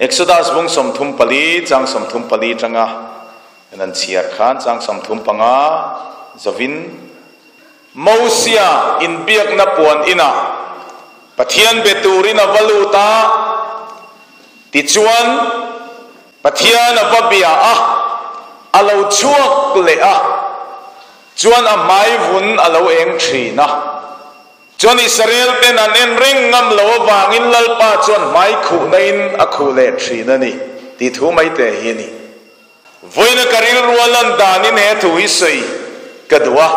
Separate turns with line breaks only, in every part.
Exodus bung 34 chang 34 tanga nan chhiar khan chang 35 zovin Mosia inbiakna puan inah Pathian be turin a va lut a, tichuan Pathian a va bia a, a lo chhuak leh a, chuan a hmai vun a lo eng thin a. Chuan Israel ten an en reng ngam lo avangin Lalpa chuan hmai khuhna in a khuh leh thin a ni tih thu mai te hi a ni. Vawiina ka rilru a lan danin he thu hi sawi ka duh a.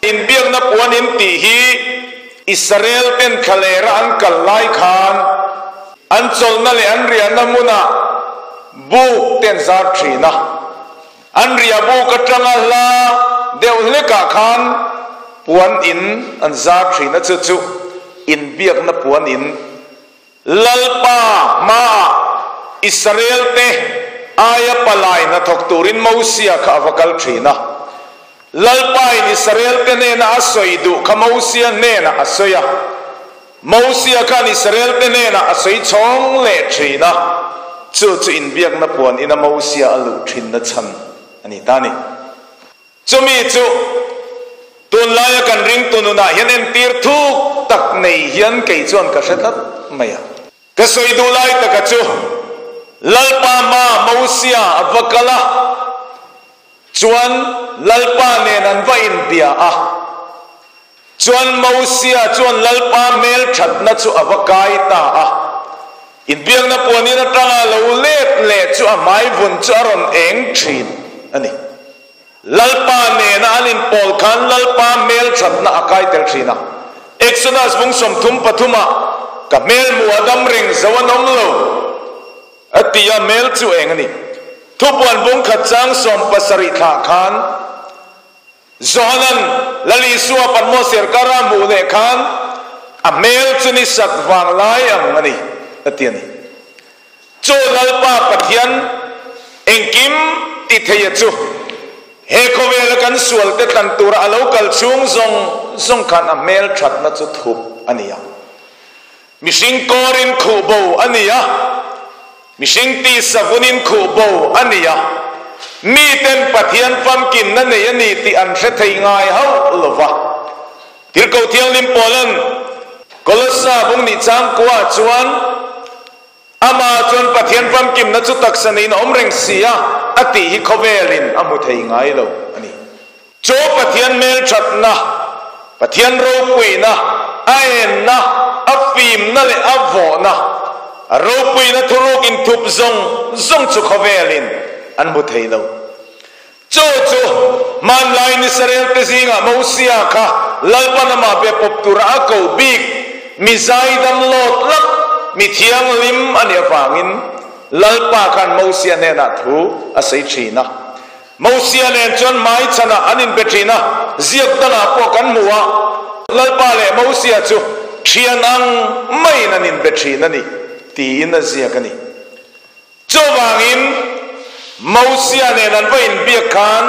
Inbiakna puan in tih hi Israel ten thlalera an kal lai khan an chawlhna leh an riahna hmunah buk te an zar thin a. An riah buk atanga hla deuh hlekah khan puan in an zar thin a, chu chu inbiakna puan in Lalpa hmaah Israel te aia palai hnathawk turin Mosia kha a va kal thin a. Lalpa in Israel te hnena a sawi duh kha Mosia hnenah a sawi a. Mosia khan Israel te hnenah a sawi chhawng leh thin a, chu chu inbiakna puan ina Mosia a luh thinna chhan a ni ta a ni. Chumi chu tunlaia kan ringtu nunah hian entir thuk tak nei hian kei chuan ka hre tlat mai a. Ka sawi duh lai taka chu Lalpa hma Mosia a va kal a, chuan Lalpa nen an va inbia a. Chuan Mosia chuan Lalpa hmel thatna chu a va kai ta a. Inbiakna puanin atanga lo let leh chu a hmai vun chu a rawn eng thin a ni. Lalpa nena an inpawl khan Lalpa hmel thatna a kai tel thin a. Exodus bung 33 ah, Ka hmel hmuh a dam reng zo an awm lo, a ti a, hmel chu eng a ni. Thupuan bung khat chang 70 thlah khan, Johanan Lal Isua Patmos serkara hmuh leh khan a hmel chu ni sat vang lai ang a ni, a ti a ni. Chu Lalpa Pathian engkim ti theia chu he khawvela kan sualte tlan tura a lo kal chhung zawng zawng khan a hmel thatna chu thup a ni ang. Mihring kawrin khuh bo a ni a, mihring tisa vunin khuh bo a ni a, miten Pathian famkinna nei a ni tih an hre thei ngai hauh lo va. Tirhkoh Thianghlim Paulan Kolossa bung nih changkua chuan, Amah chuan Pathian famkimna chu taksa neiin a awm reng si a, a tih hi khawvelin a hmu thei ngai lo a ni. Chu Pathian hmelthatna, Pathian ropuina, a enna, a fimna leh a vawhna, a ropuina thuruk inthup zawng zawng chu khawvelin an hmu thei lo. Chu chu hmanlaiin Israel-te zingah Mosia kha Lalpan amah be pawp tura a ko bik, mi zaidam lawt lap, mi thianghlim a nih avangin Lalpa khan Mosia hnenah thu a sawi thin a. Mosia nen chuan hmaichhanah an inbe thin a, ziak dangah pawh kan hmu a, Lalpa leh Mosia chu thian ang maiin an inbe thin a ni, tiin a ziak a ni. Chuvangin, Mosia nen an va inbiak khan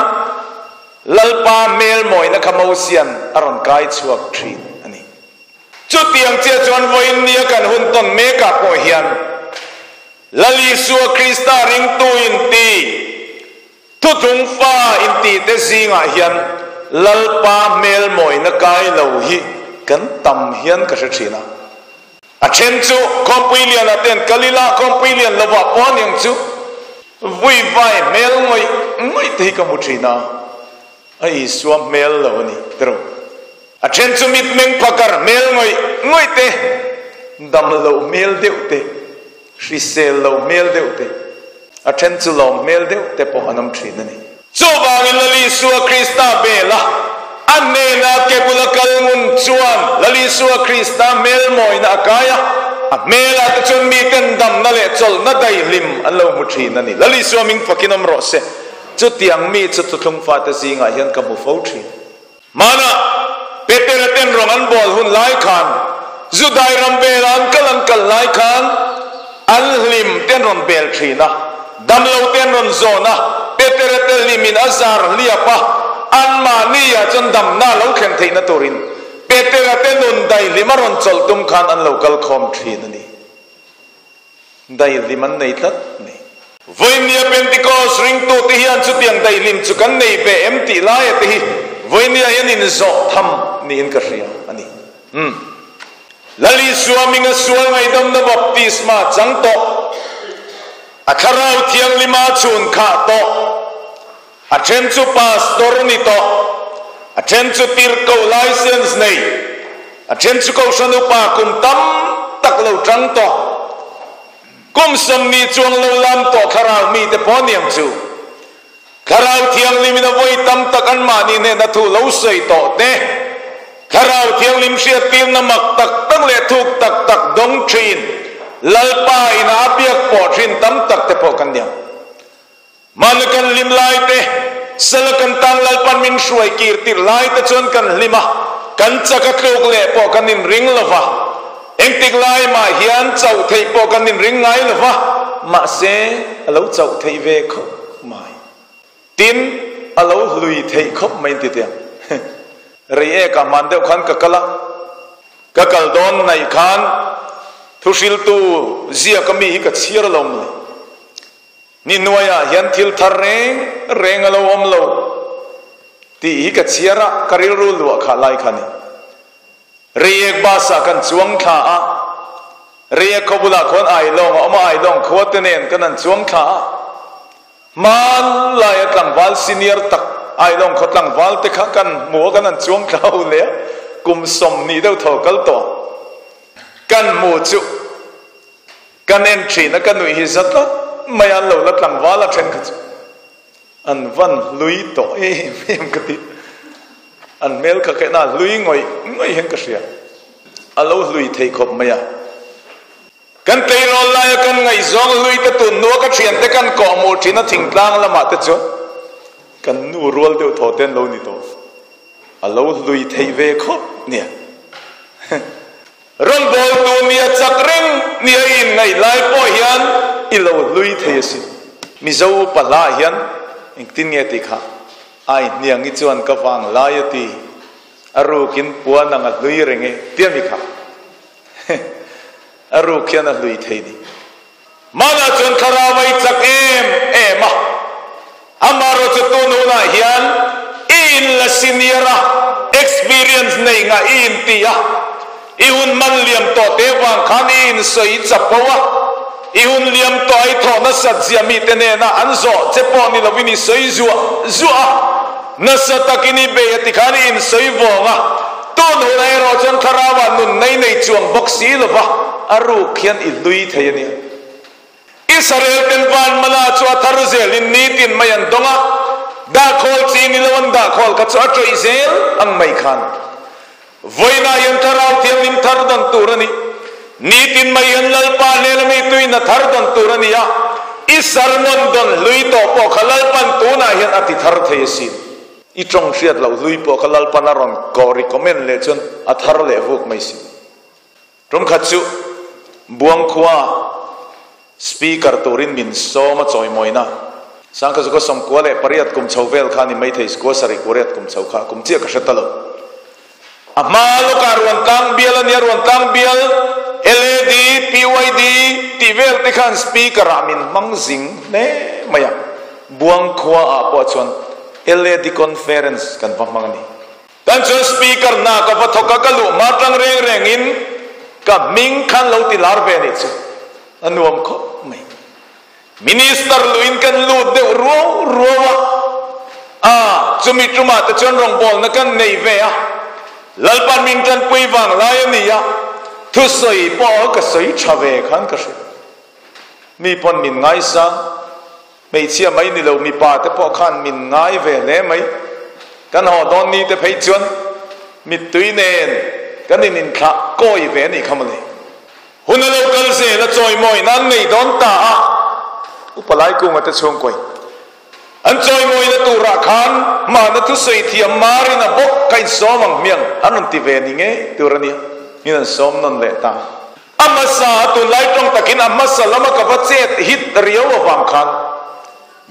Lalpa hmel mawina kha Mosia'n a rawn kai chhuak thin a ni. Chutiang chiah chuan vawiin nia kan hun tawn mekah pawh hian Lal Isua Krista ringtu inti, thutlung fa inti te zingah hian Lalpa hmel mawina kai lo hi kan tam hian ka hre thin a. A then chu khawmpui lianah te an kal ila, khawmpui lian lovah pawh aniang chu vui vai hmel ngawih ngawih te hi ka hmu thin a, a Isua hmel lo a ni tiro. A then chu mitmeng phakar hmel ngawih ngawih te, dam loh hmel deuh te, hrisel lo hmel deuh te, a then chu lawm hmel deuh te pawh an awm thin a ni. Chuvangin Lal Isua Krista bela a hnena ke bula kal ngun chuan Lal Isua Krista hmel mawina a kai a, a hmelah te chuan miten damna leh chawlhna daihlim an lo hmu thin a ni. Lal Isua ming fakin awm rawh se. Chutiang mi chu thuthlung fate zingah hian ka hmu fo thin. Hmanah Petera ten rawng an bawl hun lai khan Judai ram vela an kal an kal lai khan an hlim te an rawn bel thin a, damlo te an rawn zawn a, Petera te hlimin a zar hliap a, anmahni ah chuan damna lo thlen theihna turin Petera te nun daihlim a rawn chawlh tum khan an lo kal khawm thin a ni. Daihlim an nei tlat mai. Vawinia Pentecost ringtute hian chutiang daihlim chu kan nei ve em tih laia te hi vawinia hian inzawh tham niin ka hria a ni. Umm. Lal Isua hminga sual ngaihdamna baptisma chang tawh, a Thlarau Thianghlima chhun khah tawh, a then chu pastor ni tawh, a then chu tirhko license nei, a then chu kohhran upa kum tam tak lo tang tawh, kum 20 chuang lo lam tawh thlarau mite pawh niang chu. Thlarau Thianghlimin a vawi tam tak anmahni hnena thu lo sawi tawh te, Thlarau Thianghlim hriattirna mak tak tak leh thuk tak tak dawng thin, Lalpa ina a biak pawh thin tam tak te pawh kan niang. Mahni kan hlim lai te, sala kan tan Lalpan min hruai kir tirh lai te chuan kan hlim a, kan chak a tluk leh pawh kan inring lo va. Engtik lai mah hian chauh theih pawh kan inring ngai lo va, mahse a lo chauh theih ve khawp mai. Tin, a lo hlui theih khawp mai inti tiang. Rei e ka hman deuh khan ka kal a, ka kal dawn naih khan thuhriltu ziaka mi hi ka chhiar lo mawle. Ni hnuaiah hian thil thar reng reng a lo awm lo tih hi ka chhiar a, ka rilru luah khah lai kha a ni. Reiek bus ah kan chuang thla a, Reiek khaw bulah khuan Ailawng a awm a, Ailawng khua te nen kan han chuang thla a. Hmanlaia tlangval senior tak Ailawng khaw tlangval te kha kan hmu a, kan han chuang thla ho hle a, kum 20 deuh tho kal tawh a. Kan hmu chu kan en thin a, ka nuih hi za tlat mai a, an lo la tlangval a then kha chu. An van hlui tawh em em ka ti. An hmel kha khaihna hlui ngawih ngawih hian ka hria. A lo hlui thei khawp mai a. Kan tleirawl laia kan ngaihzawng hlui te tun hnua ka thiante kan kawhhmuh thin a thingtlang lamah te chuan kan nu rual deuh thaw te an lo ni tawh. A lo hlui thei ve khawp nia. Rawngbawltu nia chak reng nia i inngaih lai pawh hian i lo hlui thei asin. Mizo upa hla hian engtin nge tih kha ai hniang i chuan ka vang lai a ti, a rukin puan ang a hlui reng e tia mi kha a ruk hian a hlui thei ni. Hmanah chuan thlarau a i chak em em a, amaherawhchu tun hunah hian i inla senior a, experience nei ngah i inti a, i hun man liam tawh te vang khan i insawi chapo a, i hun liam tawh a i thawh nasat zia mite nena an zawh che pawh ni lovin i sawi zuah zuah a, nasa takin i bei a tikhan i insawi vawng a. Tun hunah erawh chuan thlarauah nun nei nei chuang bawk si lova a ruk hian i hlui thei a nia. Israel ten van mala chu a thar zelin nitin mai an dawng a, dahkhawl chi ni lo an dahkhawl kha chu a tawih zel ang mai khan. Vawiinah hian thlarau thianghlim thar dawn tur a ni. Nitin mai hian Lalpa hnena mi tuina thar dawn tur a ni a, i sermon dawn hlui tawh pawh kha Lalpan tunah hian a ti thar thei asin. I tawng hriat loh hlui pawh kha Lalpan a rawn kawh recommend leh chuan a thar leh vuk mai si. Tum khat chu Buangkhua Speaker turin min sawm a chawimawina Sangkha chu ka 98 kum chho vel kha a ni maithei kua sarih kua riat kum chho kha kum chiah ka hre ta lo. A hma lawkah Ruantlang bial a nia, Ruantlang bial LAD, PYD tih vel te khan Speaker ah min hmang zing hle mai a, Buangkhua ah pawh chuan LAD Conference kan va hmang a ni. Tan chuan Speaker hna ka va thawk a, ka luh hma tang reng reng in ka hming khan lo ti lar ve anih chu a nuam khawp mai. Minister luin kan lut deuh ruau ruau a, a chumi tumah te chuan rawngbawlna kan nei ve a, Lalpan min tanpui vang lai a ni a, thusawi pawh ka sawi tha ve khan ka hria. Mi pawn min ngaisang, hmeichhia mai ni lo mipa te pawh khan min ngai ve hle mai. Kan haw dawn ni te phei chuan mittui nen kan in inthlah kawi ve a nih kha mawle. Hun a lo kal zel a, chawimawi nan nei dawn ta a, Upa Laikunga te chhungkawi an chawimawina turah khan hmana thusawi thiam Marina bawk kha insawm ang hmiang an rawn ti ve ni ngei tur a nia, min an sawm nawn leh ta. A hmasa a tunlai tawng takin a hmasa lama ka va chet hit riau avang khan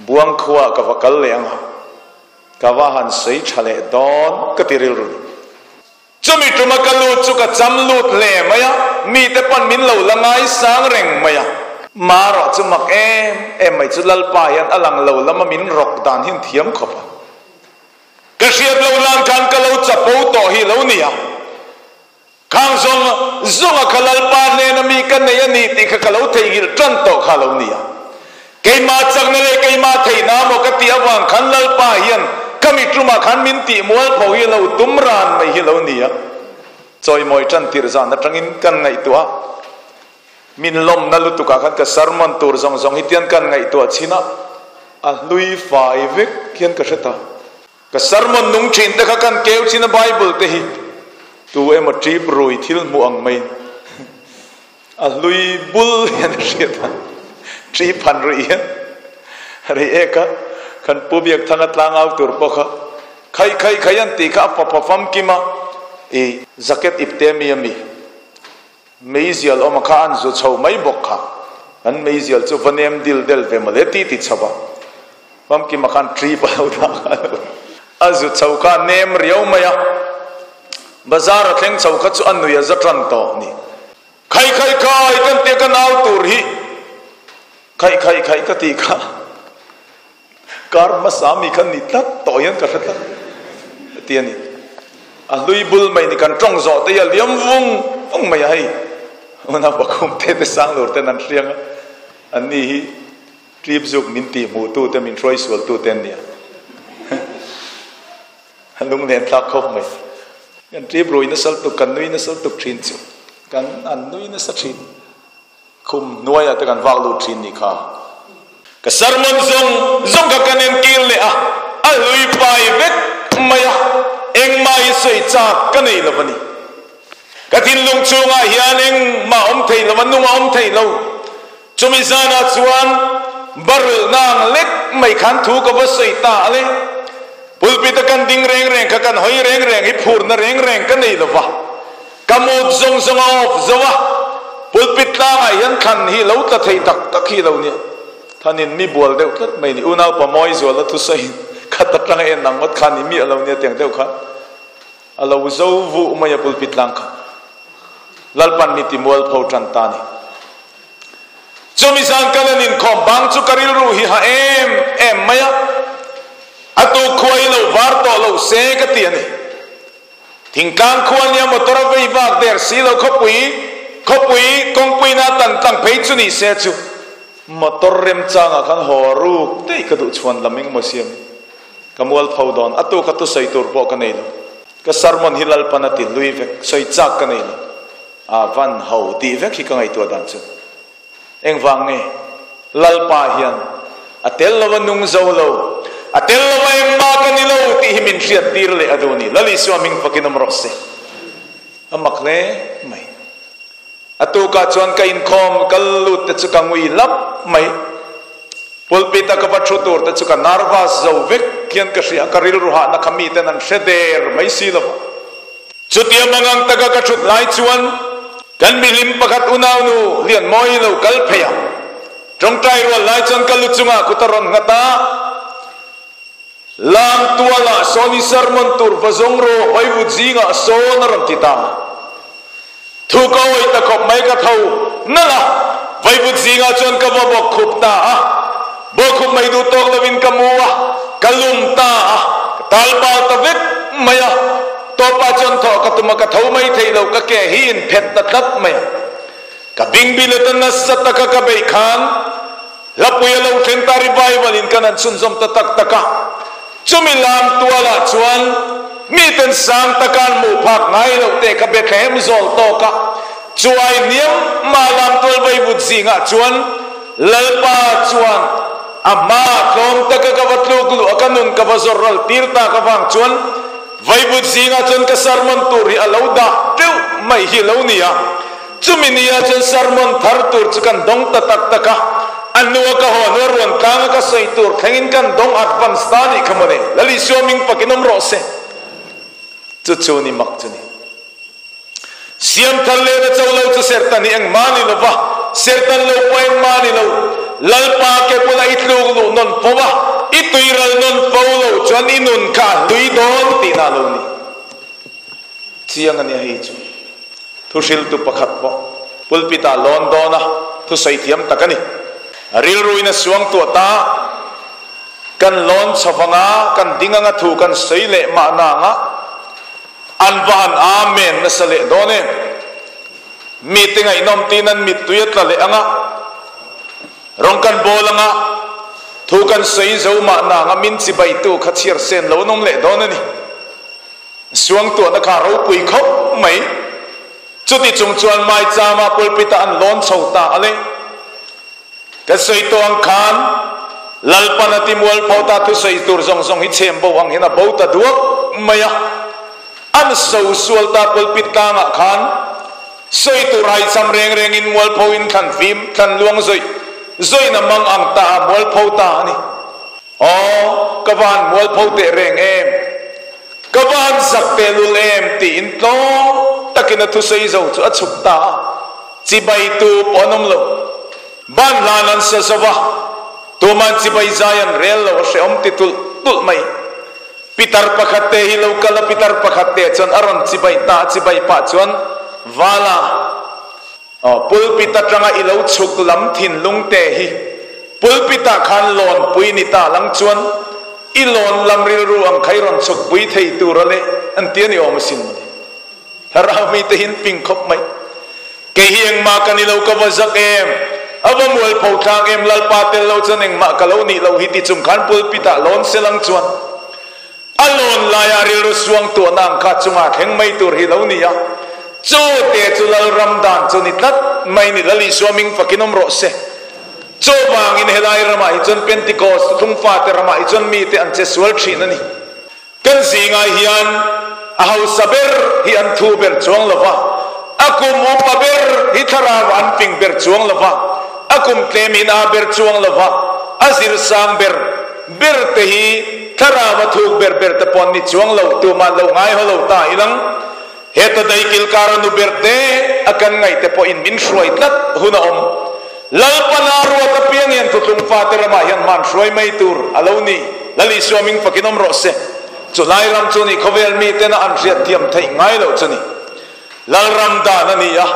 Buangkhuaah ka va kal leh ang a, ka va han sawi tha leh dawn ka ti rilru ni. Chumi tuma ka lut chu ka cham lut hle mai a, mite pawn min lo la ngaisang reng mai a. Marawh chu mak em em mai chu Lalpa hian a lang lo lama min rawk dan hi an thiam khawp a. Ka hriat lo lan khan ka lo chapo tawh hi lo ni a. Khang zawng zawnga kha Lalpa hnena mi ka nei a ni tih kha ka lo theihnghilh tan tawh kha lo ni a. Keimah chakna leh keimah theihna maw ka tih avang khan Lalpa hian ka mitlumah khan min tih mualpho hi lo tum ran mai hi lo ni a. Chawimawi tan tirh zan atangin kan ngaihtuah a, min lawmna lutukah khan ka sermon tur zawng zawng hi tian kan ngaihtuah chin a, a hlui fai vek hian ka hre ta. Ka sermon nung thin te kha kan keu chin a Bible te hi tu emaw trip rui thil hmuh ang mai a hlui bul hian a hriat a, trip han ruih hian rei ek a, kan pu biak thang a tlangau tur pawh kha khaih khaih khaih an tih kha a fapa famkim a, i jacket ipte mi a mi Meizial awm a kha an zu chho mai bawk kha. An meizial chu va nem dil del ve mawle ti ti chho a. Famkima khan trip a lo dah kha a lo. A zu chho kha a nem riau mai a. Bazar a thleng chho kha chu a nui a za tan tawh ni. Khai khai khai kan tia ka nau tur hi. Khaih khaih khaih ka tih kha. Kar hmasa mi khan ni tlat tawh hian ka hre tlat ti a ni. A hlui bul mai ni kan tawng zawh te hi a liam vung vung mai a hei. Huna Bakhum te te sang lur ten an hriang a, an ni hi trip zuk min tih hmuh tu te min hruai sual tu te an ni a. A lunglen thlak khawp mai. Kan trip rui nasa lutuk kan nui nasa lutuk thin chu kan an nui nasa thin. Khum hnuaiah te kan vak lut thin nih kha. Ka sermon zawng zawng kha kan entir leh a, a hlui pai vek mai a, engmah hi sawi chak ka nei lo a ni. Ka thinlung chhungah hian engmah awm thei lo, a nung a awm thei lo. Chumi zanah chuan barulhna ang lek mai khan thu ka va sawi ta a le. Pulpit a kan ding reng reng kha kan hawi reng reng hi phurna reng reng ka nei lo va. Ka mood zawng zawng a off zo a, pulpit tlangah hian thlan hi lo tla thei tak tak hi lo nia. Thanin mi bual deuh tlat mai ni. Unaupa Mawizuala thusawiin khat atanga en ang ngawt kha ni miah lo nia tiang deuh khan a lo zo vuh mai a pulpit tlang kha. Lalpan mi ti mualpho tan ta ni. Chumi zan kal an inkhawm bang chu ka rilru hi ha em em mai a, a tukkhua hi lo var tawh lo se ka ti a ni. Thingtlang khua nia motor a vei vak der si lo khawpui khawpui kawngpui na tan tlang phei chu ni se chu motor remchangah khan haw ruk daih ka duh chhuan lam engemaw siam ka mual pho dawn a tu ka tu sawi tur pawh ka nei lo ka sermon hi Lalpan a ti hlui vek sawi chak ka nei lo a van ho tih vek hi ka ngaihtuah dan chu Engvang nge Lalpa hian a tel lo a nung zo lo, a tel lo a engmah ka ni lo tih hi min hriat tir leh a duh ni. Lal Isua hming fakin awm rawh se. A mak hle mai. A tukah chuan ka inkhawm kal lut te chu ka ngui lap mai. Pulpit a ka va thu tur te chu ka nervous zo vek hian ka hria, ka rilru hahna kha miten an hre der mai si lo va. Chutia mangang taka ka thut lai chuan kan mihlim pakhat unaunu Lianmawi lo kal phei a, tawngtai rual lai chuan ka lu chungah kut a rawn nghat a, Lam tualah sawn i sermon tur va zawng rawh, vaivut zingah sawn a rawn ti ta. Thu ka awih ta khawp mai ka tho nalh a, vaivut zingah chuan ka va bawk khup ta a, bawk khup mai duh tawk lovin ka mu a, ka lum ta a, ka tal bal ta vek mai a, tawpah chuan thawh ka tum a, ka tho mai thei lo, ka ke hi in phet ta tlat mai a, ka bingbilet a nasa taka ka beih khan Hlapui a lo thleng ta revival in kan han chhunzawm ta tak tak a, chumi lam tualah chuan miten sang taka an hmuh phak ngai loh te kha Bethlehem zawl tawk a, chuai hniam mah lam tual vaivut zingah chuan Lalpa chuan a hma tlawm taka ka va tluk luh a ka nun ka va zawr ral tir tak avang chuan vaivut zingah chuan ka sermon tur hi a lo dah teuh mai hi lo ni a. Chumi nia chuan sermon thar tur chu kan dawng ta tak tak a, a hnua ka haw hnua ruan tlanga ka sawi tur thlengin kan dawng advance ta nih kha mawle, Lal Isua ming pakin awm rawh se. Chu chu ni mak chu ni. Siam thar leh na cho lo chu sertan hi engmah ni lova, sertan lo pawh engmah ni lo. Lalpa ke bula i tluk luh nawn fo a, i tuiral nawn fo lo chuan i nun kha a hlui dawn tihna lo ni. Chiang a nia hei chu. Thuhriltu pakhat pawh pulpit ah lawn dawn a. thusawi thiam tak a ni. Rilruin a suangtuah ta. Kan lawn chho anga, kan ding anga thu kan sawi leh mahna anga an va han Amen nasa leh dawn em? Mite ngaihnawm tiin an mittui a tla leh anga, rawng kan bawl anga thu kan sawi zo mahna anga min chibaitu kha chhiar sen lo an awm leh dawn a ni. Suangtuahna kha ropui khawp mai. Chuti chung chuan Maichama pulpit-ah an lawn chho ta a le. Ka sawi tawh ang khan Lalpan a timual pho ta thusawi tur zawng zawng hi chhem bo ang hian a bo ta duak mai a. An so sual ta pulpit tlangah khan sawi tur haicham reng rengin mualpho in thlan fim thlan luang zawih zawih na mang ang ta a mualpho ta a ni. Aw, ka van mualpho teh reng em? Ka van zak tehlul em? tiin tlawm takin a thusawi zo chu a chhuk ta a. Chibaitu pawh an awm lo. Ban hlan an sa zo va, tuman chibai zai an rel lo, a hrehawm ti tulh tulh mai. Pitar pakhat te hi lo kal a, pitar pakhat te chuan a rawn chibai ta a, chibai pah chuan Vala, Aw, pulpit atanga i lo chhuk lam thinlung te hi pulpit-ah khan lawn pui ni ta lang chuan i lawn lam rilru ang kha i rawn chhuk pui thei tur a le an ti a ni awm asin mawle. Thlarau mite hi an ping khawp mai. Kei hi engmah ka ni lo ka va zak em, a va mual pho thlak em, Lalpa tel lo chuan engmah ka lo nih loh hi ti chung khan pulpit-ah lawn se lang chuan A lawn laia rilru suang tuahna ang kha chungah thleng mai tur hi lo ni a, chu te chu Lalram dan chu ni tlat mai ni. Lal Isua ming fakin awm rawh se. Chuvangin helai ramah hi chuan Pentecost thungfate ramah hi chuan mite an che sual thin a ni. Kan zingah hian a hausa ber hi an thu ber chuang lo va, a kum upa ber hi thlarau an fing ber chuang lo va, a kum tlemin a ber chuang lo va, a zir sang ber ber te hi thlarau a thuk ber ber te pawh an ni chuang lo, tumah lo ngai haw lo ta ilang. Heta daikil kara nu ber te a kan ngaih te pawhin min hruai tlat hun a awm. Lalpana ruat apiang hian thutlung fate ramah hian hman hruai mai tur a lo ni. Lal Isua ming fakin awm rawh se. Chu lai ram chu ni khawvel mitena an hriat thiam theih ngai loh chu ni. Lalram dan a ni a,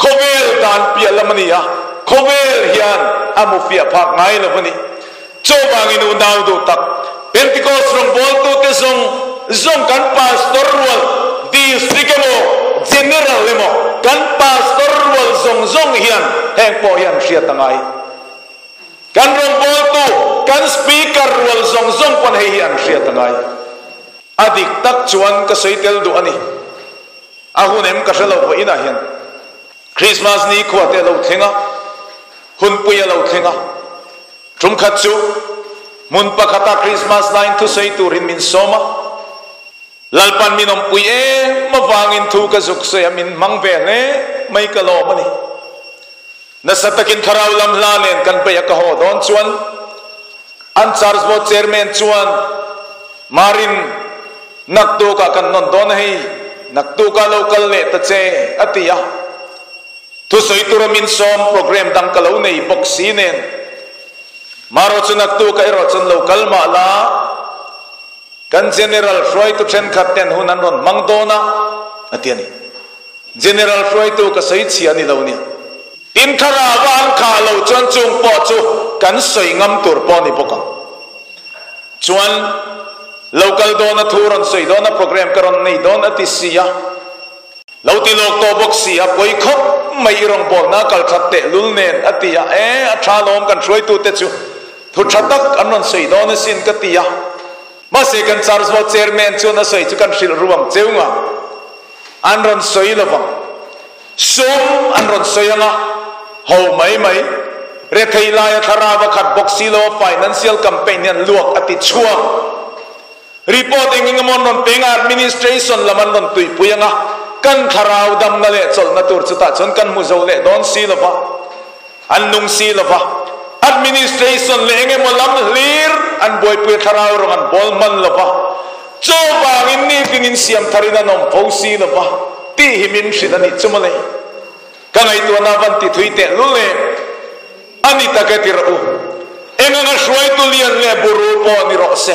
khawvel dan piah lam a ni a, khawvel hian a mu fiah phak ngai lo a ni. Chuvangin unau duh tak, Pentecost rawngbawltute zawng zawng kan pastor rual, district emaw, general emaw, kan pastor rual zawng zawng hian heng pawh hi an hriat a ngai. Kan rawngbawltu, kan speaker rual zawng zawng pawn hei hi an hriat a ngai. A dik tak chuan ka sawi tel duh a ni. A hun em ka hre lo pawh inah hian Christmas ni khua te a lo thleng a, hunpui a lo thleng a. Tum khat chu hmun pakhata Christmas laiin thusawi turin min sawm a. Lalpan min awmpui em avangin thu ka zuk sawi a, min hmang ve hle mai ka lawm a ni. Nasa takin thlarau lam hla nen kan beih a ka haw dawn chuan an Church Board Chairman chuan Marin naktukah kan nawn dawn a hei, naktukah lo kal leh ta che a ti a. Thusawi tura min sawm program dang ka lo nei bawk si nen Maro chu naktukah erawh chuan lo kal mah la, Kan General hruaitu thenkhat ten hun an rawn hmang dawn a, a ti a ni. General hruaitu ka sawi chhia ni lo nia. Tin thlarau a an khah lo chuan chung pawh chu kan sawi ngam tur pawh a ni bawk ang. Chuan local dawn a thu rawn sawi dawn a program ka rawn nei dawn a ti si a. Lo ti lawk tawh bawk si a, pawi khawp mai i rawngbawlna a kal that teh lul nen a ti a, e a tha lawm kan hruaitute chu thu tha tak an rawn sawi dawn asin ka ti a, mahse kan Church Board Chairman chuan a sawi chu kan hrilh ru ang cheu nga, an rawn sawi lovang, sum an rawn sawi anga, ho mai mai, rethei laia thlarau a khat bawk si lo a financial campaign hian luak a ti chhuak. Report eng eng emaw an rawn peng a, administration lam an rawn tuipui ang a, kan thlarau damna leh chawlhna tur chutah chuan kan hmu zo leh dawn si lova, an nung si lova, administration leh eng emaw lam hlir an buaipui a, thlarau rawng an bawl hman lova, chuvangin nitin insiam tharin an awm fo si lova tih hi min hrilh a nih chu mawle. Ka ngaihtuahna van ti thui teh lul e. A ni tak e ti rawh u. Eng anga hruaitu lian leh buru pawh ni rawh se.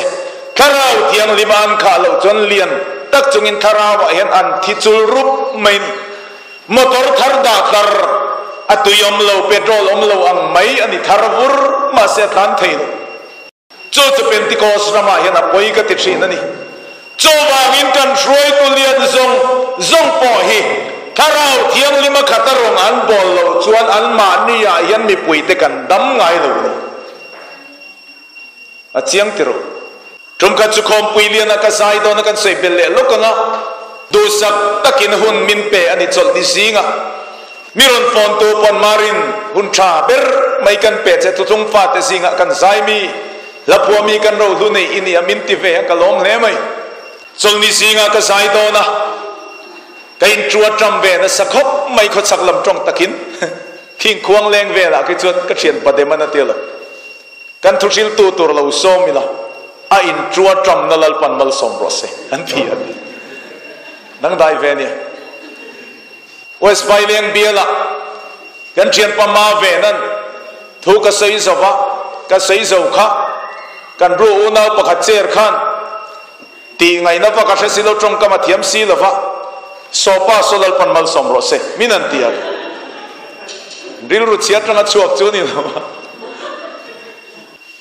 Thlarau thianghlim a an khah loh chuan lian tak chungin thlarauah hian an thi chul rup mai ni. Motor thar dah tlar. A tui awm lo, petrol awm lo ang mai a ni thar vur, mahse a tlan thei lo. Chu chu Pentecost ramah hian a pawi ka ti thin a ni. Chuvangin kan hruaitu lian zawng zawng pawh hi Thlarau Thianghlima khata rawng an bawl loh chuan anmahni ah hian mipuite kan dam ngai lo a ni. A chiang ti rawh. Tum khat chu khawmpui liana ka zai dawn a kan sawi belh leh lawk ang a, duhsak takin hun min pe a ni chawlh ni zingah. Mi rawn fawntu pawn Marin hun tha ber mai kan pe che thuthlung fate zingah kan zai mi, hlaphua mi kan rohlu nei i ni a min ti ve a ka lawm hle mai. Chawlhni zingah ka zai dawn a, ka intua ṭam ve nasa khawp mai khawchhak lam ṭawng takin khing khuang leng velah khi chuan ka thian Pademan a ti lo. Kan thuhriltu tur lo sawm ila, a intua ṭamna Lalpan malsawm rawh se, an ti a ni. Dangdai ve nia. West Phaileng biala kan ṭhianpa Ma Venan thu ka sawi zo va, ka sawi zo kha kan ru unau pakhat chair khan tih ngaihna va ka hre si lo, ṭawngkam a thiam si lo va, Sawpa saw Lalpan malsawm rawh se, min an ti a. Rilru chhia aṭanga chhuak chu a ni lo va.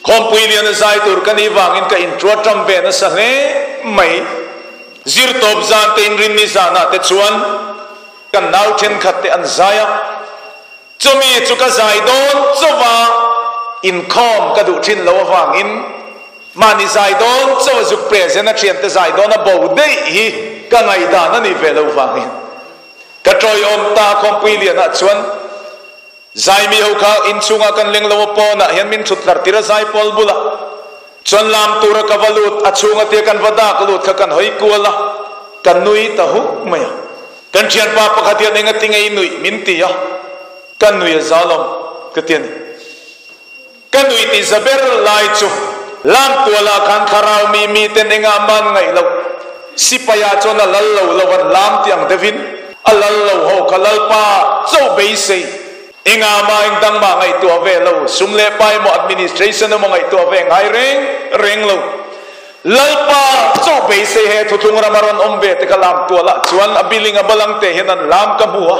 Khawmpui lian a zai tur ka nih vangin ka intuar ṭam ve nasa hle mai. Zirtawp zan te inrinni zanah te chuan kan nau ṭhenkhat te an zai a, chumi chu ka zai dawn chauh a, inkhawm ka duh ṭhin lo avangin mahni zai dawn chauh a zuk present a ṭhiante zai dawn a bo daih hi ka ngaihdan a nih ve lo vangin ka ṭawiawm ta khawmpui lianah chuan Zaimi ho kha inchhungah kan leng lo a pawnah hian min thut tlar tir a zaipawl bulah chuan lam tura ka va lut a chhunga tia kan va dak lut kha kan hawi kual a ka nui ta huk mai a kan thianpa pakhat hian enga tinge i nuih min ti a ka nui a zalawm ka ti a ni ka nui tih za ber lai chu lam tualah khan thlarau mi mi ten enga man ngaih loh sipai ah chuan a lal lo lo an lam tih ang deuhin a lal lo ho kha lalpa chauh beisei enga mah eng dang mah ngaihtuah ve lo sum leh pa emaw administration emaw ngaihtuah ve ngai reng reng lo lalpa chauh beisei he thuthlung rama rawn awm ve te kha lam tualah chuan a biling a balang te hian an lam ka hmu a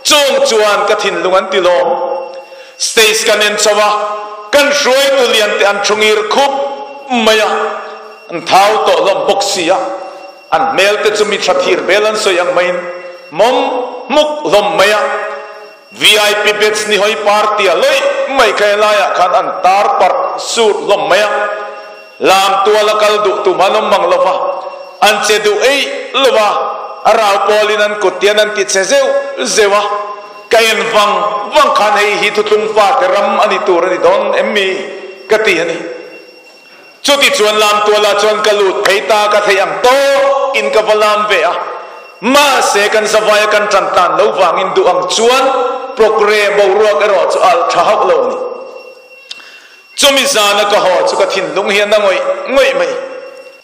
chung chuan ka thinlung an ti lawm. Stage kan en chho a, kan hruaitu lian te an thu ngir khup mai a, an thau tawh hlawm bawk si a, an hmel te chu mi tha thir bel an sawi ang maiin mawm hmuk hlawm mai a, VIP beds ni hawi party a lawih mai kha helaiah khan an tar parh sur hlawm mai a, lam tual a kal duh tum an awm mang lo va, an che duh eih lo va, a rau pawlin an kut hian an ti che zeuh zeuh a. Ka en vang vang khan hei hi thuthlung fate ram a ni tur a ni dawn em mi? ka ti a ni. Chuti chuan lamtualah chuan ka lut phei ta, ka theih ang tawk in ka va lam ve a. Mahse kan zavaia kan tan tlan lo vangin duh ang chuan progre boruak erawh chu alh tha hauh lo a ni. Chumi zana ka haw chu ka thinlung hian a ngawih ngawih mai.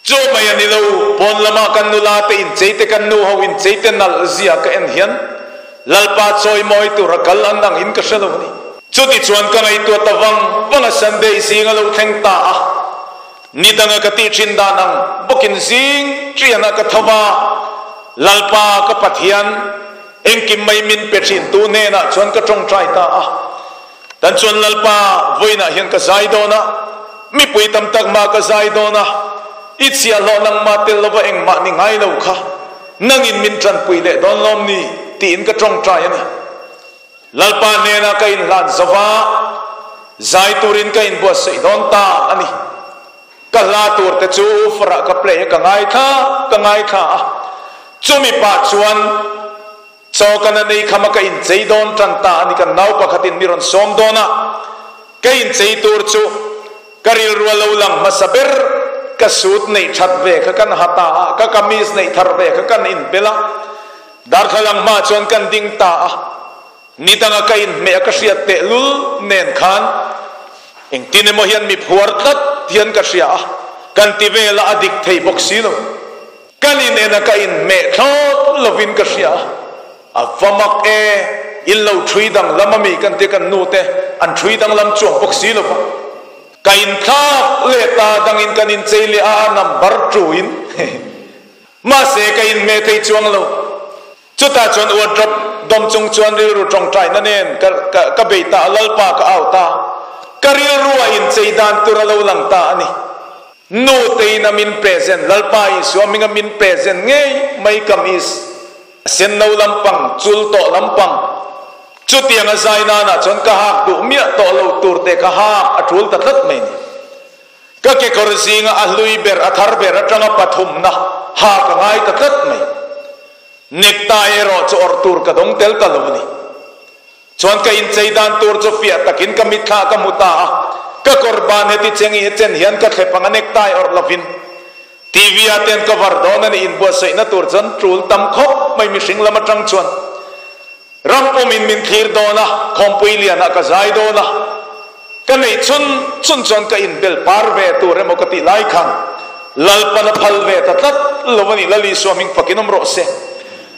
Chu mai a ni lo, pawn lama kan nula te inchei te kan nu ho inchei te nalh zia ka en hian Lalpa chawi mawi tura kal an ang in ka hre lo a ni. Chuti chuan ka ngaihtuah ta vang vang a Sunday zing a lo thleng ta a, ni danga ka tih thin dan ang bawkin zing ṭianah ka tho va, Lalpa ka Pathian engkim mai min pe thin tu hnenah chuan ka ṭawngṭai ta a. Tan chuan Lalpa vawiinah hian ka zai dawn a, mipui tam tak mah ka zai dawn a, i chhiahhlawh nangmah tel lova engmah ni ngai lo kha nangin min tanpui leh dawn lawm ni tiin ka tawngtai a ni. Lalpa hnenah ka inhlan zo va, zai turin ka inbuatsaih dawn ta a ni. Ka hla tur te chu farah ka play a, ka ngaithla ka ngaithla a, chumi pah chuan, Chaw kan a nei kham a ka inchei dawn tan ta a ni kan nau pakhatin mi rawn sawm dawn a, ka inchei tur chu ka rilru a lo lang hmasa ber, ka suit neih that ve kha kan ha ta a, ka kamis neih thar ve kha kan inbel a, darthlalang hma chuan kan ding ta a, ni danga ka inhmeh a ka hriat tehlul nen khan engtin emaw hian mi phuar tlat hian ka hria a, kan ti vel a a dik thei bawk si lo. Kan in en a ka in hmeh thlawt lovin ka hria a, a va mak e, in lo ṭhui danglam a mi kan tia kan nu te an ṭhui danglam chuang bawk si lova, ka in thlak leh ta dangin kan in chei leh a a number ṭuin mahse ka in hmeh thei chuang lo. Chutah chuan wardrobe dawm chung chuan rilru tawngtaina nen ka ka ka bei ta a, Lalpa ka au ta. Ka rilru a inchei dan tur a lo lang ta a ni. Nu tein a min present, Lalpa Isua hminga min present ngei mai kamis a senno lampang, chul tawh lampang. Chutiang a zai nanah chuan ka hak duh miah tawh lo tur te ka hak a tul ta tlat mai ni. Ka kekawr zinga a hlui ber, a thar ber atanga pathumna ha ka ngai ta tlat mai. Necktie erawh chu awrh tur ka dawng tel ta lo a ni. Chuan ka inchei dan tur chu fiah takin ka mitthla ka hmu ta a, ka kawr ban heti cheng i chen hian ka thlep ang a necktie awrh lovin TV ah ten cover dawn a ni inbuatsaihna tur chuan tul tam khawp mai mihring lam atang chuan ram pawmin min thlir dawn a, khawmpui lianah ka zai dawn a, ka neih chhun chhun chuan ka inbel par ve tur emaw ka tih lai khan Lalpan a phal ve ta tlat lo a ni, Lal Isua hming fakin awm rawh se.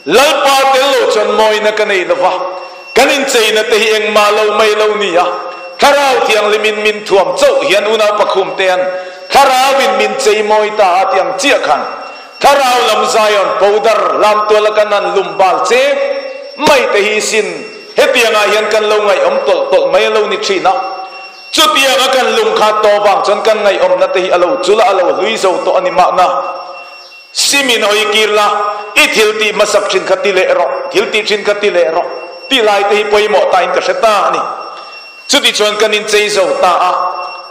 Lalpa tel lo chuan mawina ka nei lova, kan incheina te hi engmah lo mai lo ni a, Thlarau Thianghlimin min thuam chauh hian unau pakhum te an Thlarauin min chei mawi ta a ti ang chiah khan Thlarau lam Zion powder lamtuala kan han lum bal che mai te hi sin hetiangah hian kan lo ngaihawm tawlh tawlh mai a lo ni thin a, chutianga kan lum kha tawh vang chuan kan ngaihawmna te hi a lo chul a, a lo hlui zo tawh a ni mahna. Simin hawi kir la, i thil tih hmasak thin kha ti leh rawh, thil tih thin kha ti leh rawh tih lai te hi pawimawh tain ka hre ta a ni. Chutichuan kan inchei zo ta a,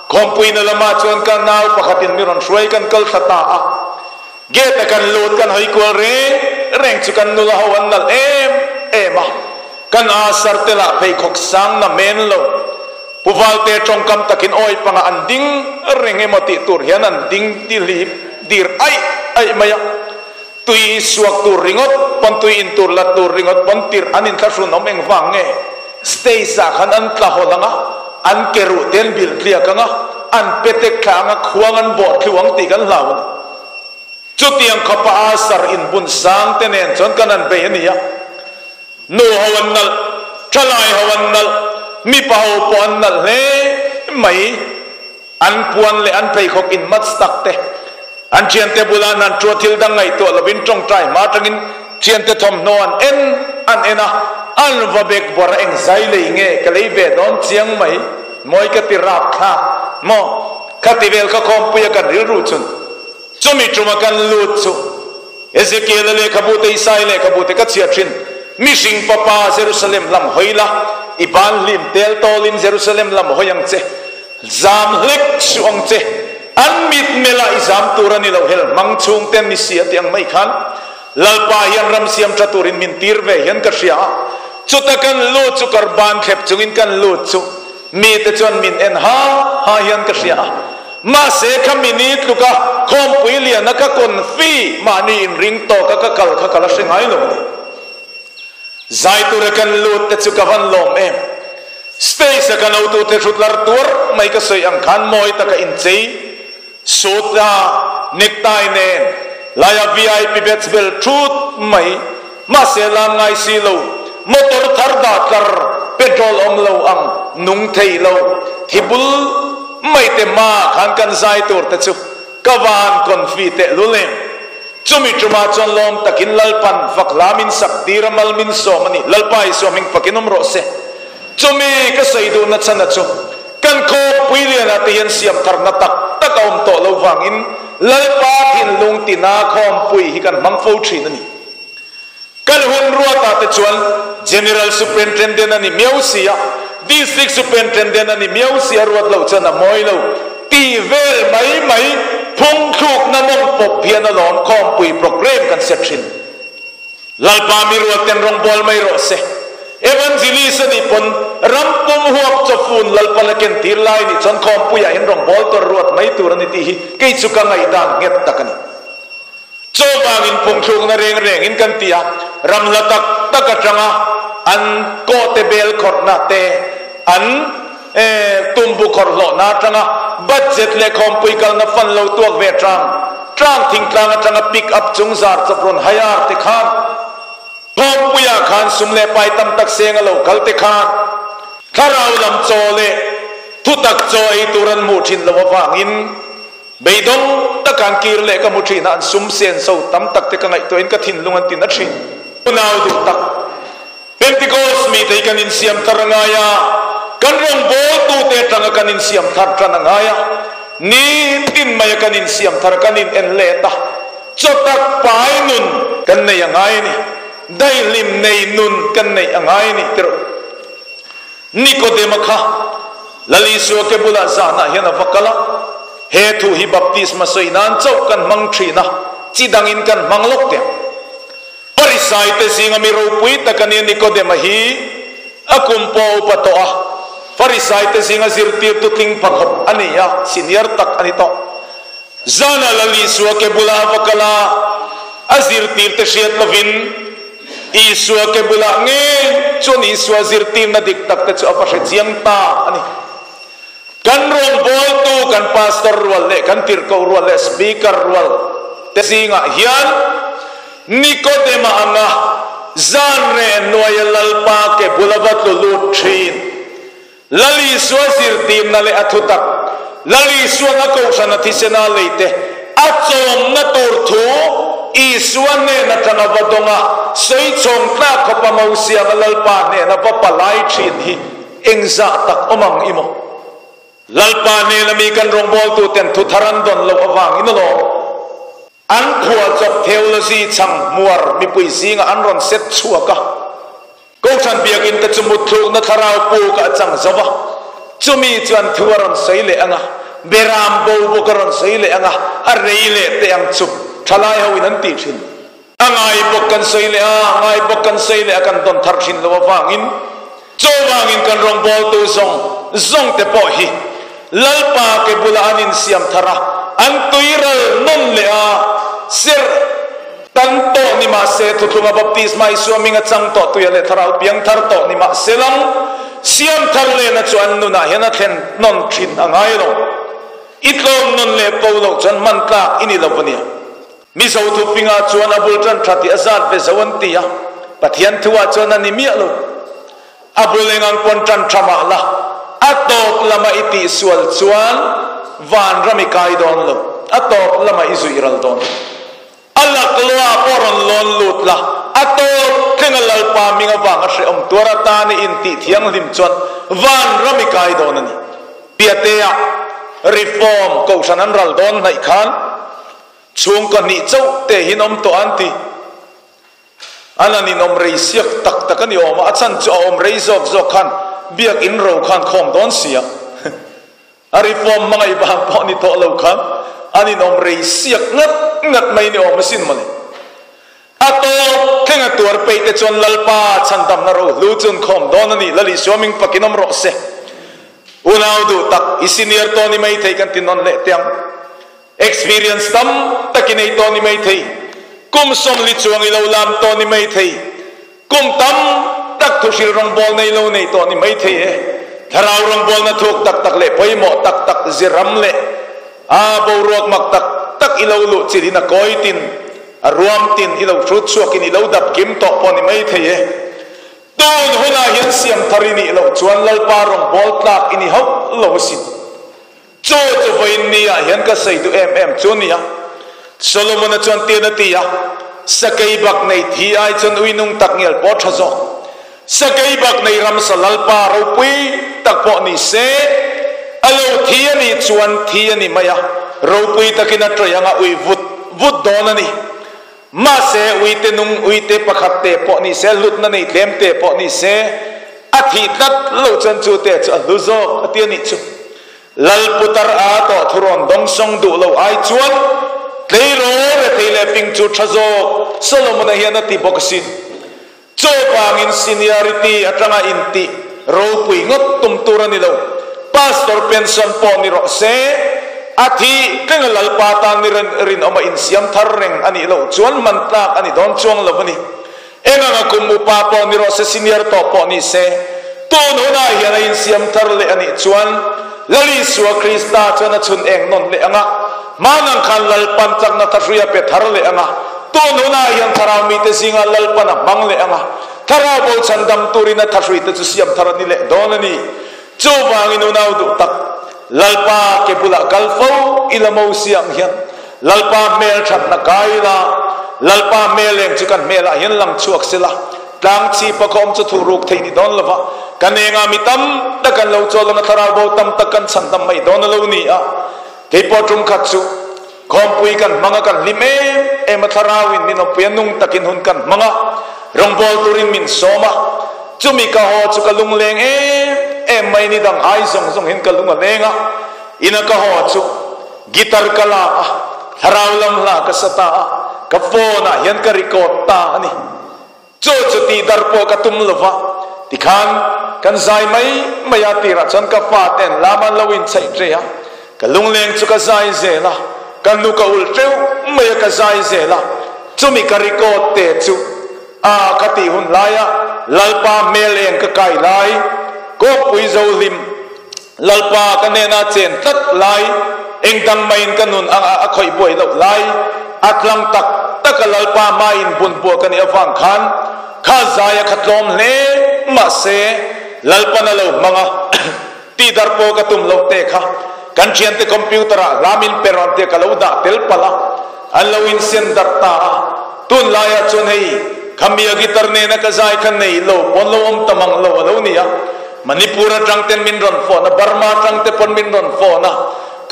khawmpuina lamah chuan ka nau pakhatin mi rawn hruai kan kal thla ta a. Gate a kan lut kan hawi kual reng reng chu kan nula ho an nalh em em a, kan asar te lah pheikhawk sang na men lo. Pu Valte tawngkam takin awi pangah an ding reng emaw tih tur hian an ding dihlip dir aih aih mai a. Tui suak tur ringawt pawn tui in tur la tur ringawt pawn tirh an inthlahrun awm eng vang nge? Stage ah khan an tla hawl ang a, an ke ruh te an bil tliak ang a, an petek thla ang a, khuang an bawh thlu ang tih kan hlau a ni. Chutiang khawpa a sar inbun sang te nen chuan kan han bei a ni a. Nu ho an nalh, thalai ho an nalh, mipa ho pawh an nalh hle mai. An puan leh an pheikhawk in match tak te, an thiante bula an han tua thil dang ngaihtuah lovin tawngtai hma atangin thiante thawmhnaw an en an en a, an va bek bawrh a eng zai lei nge ka lei ve dawn chiang mai, mawi ka ti rap thlak maw? Khati vel kha khawmpuia kan rilru chun. Chumi tuma kan lut chu Ezekiel-a lehkhabu te, Isaia lehkhabu te ka chhiar thin. Mihring Fapa, Jerusalem lam hawi la, i ban hlim tel tawlin Jerusalem lam hawi ang che, zam hlek suh ang che. An mitmela i zam tur a ni lo, hel hmang chhung ten ni si a ti ang mai khan Lalpa hian ram siam tha turin min tir ve hian ka hria a. Chuta kan lut chu kar ban thlep chungin kan lut chu mite chuan min en ha ha hian ka hria a. Mahse kha mini tluka khawmpui liana ka confi mahni inring tawka ka kal kha ka la hre ngai lo a ni. Zai tura kan lut te chu ka van lawm em. Stage a kan hotute hrutlar tuar mai ka sawi ang khan mawi taka inchei suit a necktie nen laia vip batch bel thut mai mahse lam ngai si lo motor thar dah tlar petrol awm lo ang nung thei lo thi bul Mai te hma khan kan zai tur te chu ka van confi teh lul em. Chumi tumah chuan lawm takin Lalpan fak hla min sak tir a mal min sawm a ni. Lalpa Isua hming fakin awm rawh se. Chumi ka sawi duhna chhan a chu kan khawmpui lianah te hian siam tharna tak tak a awm tawh lo vangin Lalpa thinlung tina khawmpui hi kan hmang fo thin a ni. Kan hun ruatah te chuan General Superintendent a ni miau si a, District Superintendent a ni miau si a ruat loh chuan a mawi lo tih vel mai mai phung thlukna mawng pawp hian alawm khawmpui programme kan set thin. Lalpa mi ruat ten rawngbawl mai rawh se. Evangelist a nih pawn ram pum huap chawfun Lalpa la ken tir lai nih chuan khawmpuiah hian rawngbawl tur ruat mai tur a ni tih hi kei chu ka ngaihdan nghet tak a ni. Chuvangin phungthlukna reng rengin kan ti a, ram hla tak tak atanga an kawhte bel khawrhna te, an tumbu khawrh hlawhna atanga budget leh khawmpui kalna fund lo tuak ve tang tlang thingtlang atanga pick up chung zar chawp rawn hire te khan khawmpuiah khan sum leh pai tam tak seng a lo kal te khan thlarau lam chaw leh thutak chaw ei tur an hmuh thin loh avangin Beidawng taka an kir leh ka hmu thin a, an sum sen so tam tak te ka ngaihtuahin ka thinlung an ti na thin. Unau duh tak, Pentecost mite hi kan insiam thar a ngai a, kan rawngbawltute atanga kan insiam thar tan a ngai a, nitin maia kan insiam thar kan in en let a, chaw tak pai nun kan nei a ngai a ni, daihlim nei nun kan neih a ngai a ni tirh. Nikodema kha Lal Isua ke bulah zanah hian a va kal a, he thu hi baptisma sawi nan chauh kan hmang thin a, chi dangin kan hmang lawk teh ang. Pharisaite zinga mi ropui tak a nia Nikodema hi a kum pawh a upa tawh a, Pharisaite zinga zirtirtu tling phakhawp a ni a, senior tak a ni tawh. Zana Lal Isua ke bulah a va kal a, a zirtirte hriat lovin Isua ke bulah ngei chuan Isua zirtirna dik takte chu a va hre chiang ta a ni. Kan rawngbawltu, kan pastor rual leh kan tirhkoh rual leh speaker rual te zingah hian Nikodema anga zan reh hnuaia Lalpa ke bula va tlu lut thin Lal Isua zirtirna leh a thutak, Lal Isuan a kohhran a thisena leite a chawmna tur thu Isua hnen atanga va dawng a, sawi chhawng tlak khawpa Mosianga Lalpa hnena va palai thin hi engzah tak awm ang i maw? Lalpa hnena mi kan rawngbawltuten thu thar an dawn loh avangin alawm. An phuahchawp theology chhang hmuar mipui zingah an rawn set chhuak a. Kohhran biakinn te chu mutthlukna thlarau puk ah a chang zo va, chumi chuan thu a rawn sawi leh ang a, beram bo bawk a rawn sawi leh ang a, a rei leh teh ang chu thalai ho in an tih thin. A ngai bawk kan sawi leh a, a ngai bawk kan sawi leh a kan dawn thar thin lo avangin chuvangin kan rawngbawltu zawng zawng te pawh hi Lalpa ke bulah an insiam thar a, an tuiral nawn leh a, serh tan tawh ni mah se, thuthlunga baptisma Isua hminga chang tawh tuia leh thlarau piang thar tawh ni mah se lang, siam thar lehna chu an nunah hian a thlen nawn thin a ngai lo. I tlawm nawn leh po loh chuan hman tlak i ni lo a nia. Mizo thupingah chuan a bul tan tha tih a zat ve zo an ti a, Pathian thuah chuan a ni miah lo. A bul engang pawn tan tha mah la, a tawp lama i tihsual chuan vanram i kai dawn lo, a tawp lama i zuih ral dawn lo. A laklawah pawh rawn lawn lut la, a tawp thleng a Lalpa hming avanga hrehawm tuar atan i intih thianghlim chuan vanram i kai dawn a ni. Piatea Reform Kohhran an ral dawn hnaih khan, Chhungkaw hnih chauh te hi an awm tawh an ti. An an inawm rei siak tak tak a ni awm a, a chhan chu a awm rei zawk zawk khan biak in ro khan khawm dawn si a. A reform hmangaih vang pawh ni tawh lo khan an inawm rei siak ngat ngat mai ni awm asin mawle. A tawp thleng a tuar peih te chuan Lalpa chhandamna ro hlu chu an khawm dawn a ni. Lal Isua ming pakin awm rawh se. Unau duh tak i senior tawh ni maithei kan ti nawn leh teh ang. Experience tam tak i nei tawh ni maithei, kum sawmli chuang i lo lam tawh ni maithei, kum tam tak thuhril rawngbâwl nei lo nei tawh ni maithei e. Thlarau rawngbâwlna thuk tak tak leh pawimawh tak tak ziram leh a boruak mak tak tak i lo luh chilhin a kawi tin, a ruam tin i lo hrut chhuakin i lo dap kim tawh pawh ni maithei e. Tun hunah hian siam thar i nih loh chuan Lalpa rawngbâwl tlâk i ni hauh lo asin. Chu chu vawiin ni ah hian ka sawi duh em em chu nia. Solomon-a chuan tian a ti a, Sakei bak nei thi ai chuan ui nung tak ngial pawh tha zawk. Sakei bak nei ramsa lalpa ropui tak pawh ni se, a lo thi a nih chuan thi a ni mai a, ropui takin a tawih anga ui vut vut dawn a ni. Mahse, uite nung, uite pakhat te pawh ni se, hlutna nei tlem te pawh ni se, a thih tlat lo chuan chu te chu a hlu zawk a ti a nih chu. Lal putar a tawh thurawn dawngsawng duh lo ai chuan tleirawl rethei leh ping chu tha zawk Solomon-a hian a ti bawk asin. Chaw vangin seniority atanga intih ropui ngawt tum tur a ni lo. Pastor pension pawh ni rawh se, a thih tlenga Lalpa tan ni rinawma insiam thar reng a nih loh chuan man tlak a ni dawn chuang lo a ni. Enganga kum upa pawh ni rawh se, senior tawh pawh ni se, tun hunah hian a insiam thar leh a nih chuan Lal Isua Krista chuan a chhun eng nawn leh ang a, hmanang khan Lalpan chakna thahrui a pe thar leh ang a, Tun hunah hian thlarau mite zingah Lalpan a hmang leh ang a, thlarau bo chhandam turin a thahrui te chu siam thar a ni leh dawn a ni. Chuvangin unau duh tak, Lalpa ke bulah kal fo ila Mosia ang hian Lalpa hmel thatna kai ila, Lalpa hmel eng chu kan hmelah hian lang chhuak sela, tlang chhipa khaw awm chu thuh ruk thei ni dawn lova, kan engah mi tam tak an lo chawl ang a, thlarau bo tam tak kan chhan tam mai dawn a lo ni a. Keipawh tum khat chu khawmpui kan hmang a, kan hlim em em a, thlarauin min awmpui a, nung takin hun kan hmang a, rawngbâwl turin min sawm a, chumi ka haw chu ka lungleng em em mai, ni dang ai zawng zawng hian ka lung a leng a, ina ka haw chu guitar ka la a, thlarau lam hla ka sa ta a, ka phone ah hian ka record ta a ni. Chu chu tih dar pawh ka tum lo va, tikhan kan zai mai mai a, tirah chuan ka fa ten lam an lo inchheih ṭe a, ka lungleng chu ka zai zel a, ka nu ka ulh ṭeuh mai a ka zai zel a, chumi ka record te chu a ka tih hun laia Lalpa hmel eng ka kai lai, kawngpui zo hlim Lalpa ka hnena chen tlat lai, eng dang maiin ka nun anga a khawih buai loh lai, a tlang tak taka Lalpa hmaiin bun buah ka nih avang khan kha zai a kha tlawm hle mahse Lalpan a lo hmang a tih dar pawh ka tum loh te kha kan thiante computer ah hla min pe rawn tia ka lo dah tel palh a, an lo insen darh ta a, tunlaiah chuan hei khamia guitar nena ka zai kha nei lo pawn lo awm ta mang lo a lo ni a. Manipur atang ten min rawn phone a, Burma atang te pawn min rawn phone a,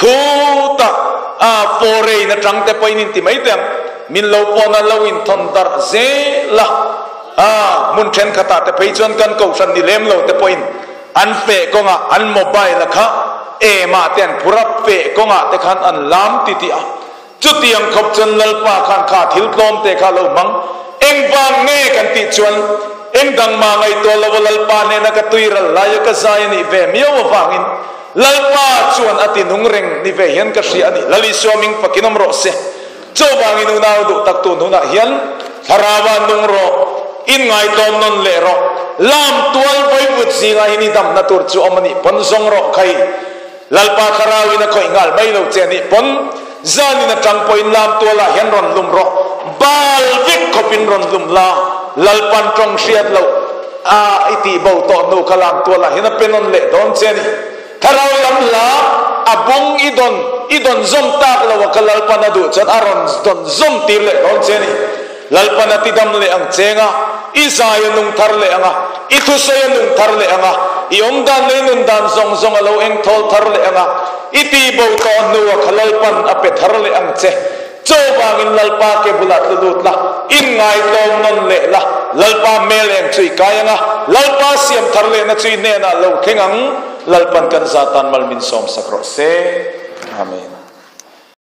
khutah a foreign atang te pawhin in ti mai teh ang, min lo phone a, lo inthawn darh zel a, a hmun thenkhatah te phei chuan kan kohhran ni lem lo te pawhin an feh kawngah an mobile a kha emah te an phur a, feh kawngah te khan an lam ti tih a, chutiang khawp chuan Lalpa khan kha thil tlawm te kha lo hmang. Engvang nge kan tih chuan eng dang mah ngaihtuah lo a Lalpa hnena ka tui ral lai a ka zai a nih ve miau avangin Lalpa chuan a ti nung reng ni ve hian ka hria a ni. Lal Isua ming fakin awm rawh se. Chuvangin unau duh tak tun hunah hian Thlarauah nung rawh, inngaitawm nawn leh rawh, lam tual vawivut zingah hian i damna tur chu awm a nih pawn zawng rawh khai. Lalpa Thlarauin a khawih nghal mai lo che nih pawn zanin atang pawhin lam tualah hian rawn lum rawh, bal vek khawpin rawn lum la, Lalpan tawng hriat loh a i tih bo tawh hnu kha lam tualah hian a pe nawn leh dawn che ni. Thlarau lam hla a bung i dawn i dawn zawm tak lo a kha Lalpan a duh chuan a rawn dawn zawm tir leh dawn che ni. Lalpan a tidam leh ang cheng a, i zai a nung thar leh ang a, i thusawi a nung thar leh ang a, i awm dan leh i nun dan zawng zawng a lo eng thawl thar leh ang a, i tihbo tawh hnua kha Lalpan a pe thar leh ang che. Chuvangin Lalpa ke bulah tlu lut la, inngaitawm nawn leh la, Lalpa hmel eng chu i kai ang a, Lalpa siam thar lehna chu i hnenah lo thleng ang, Lalpan kan zatan mal min sawmsak rawh se. Amen.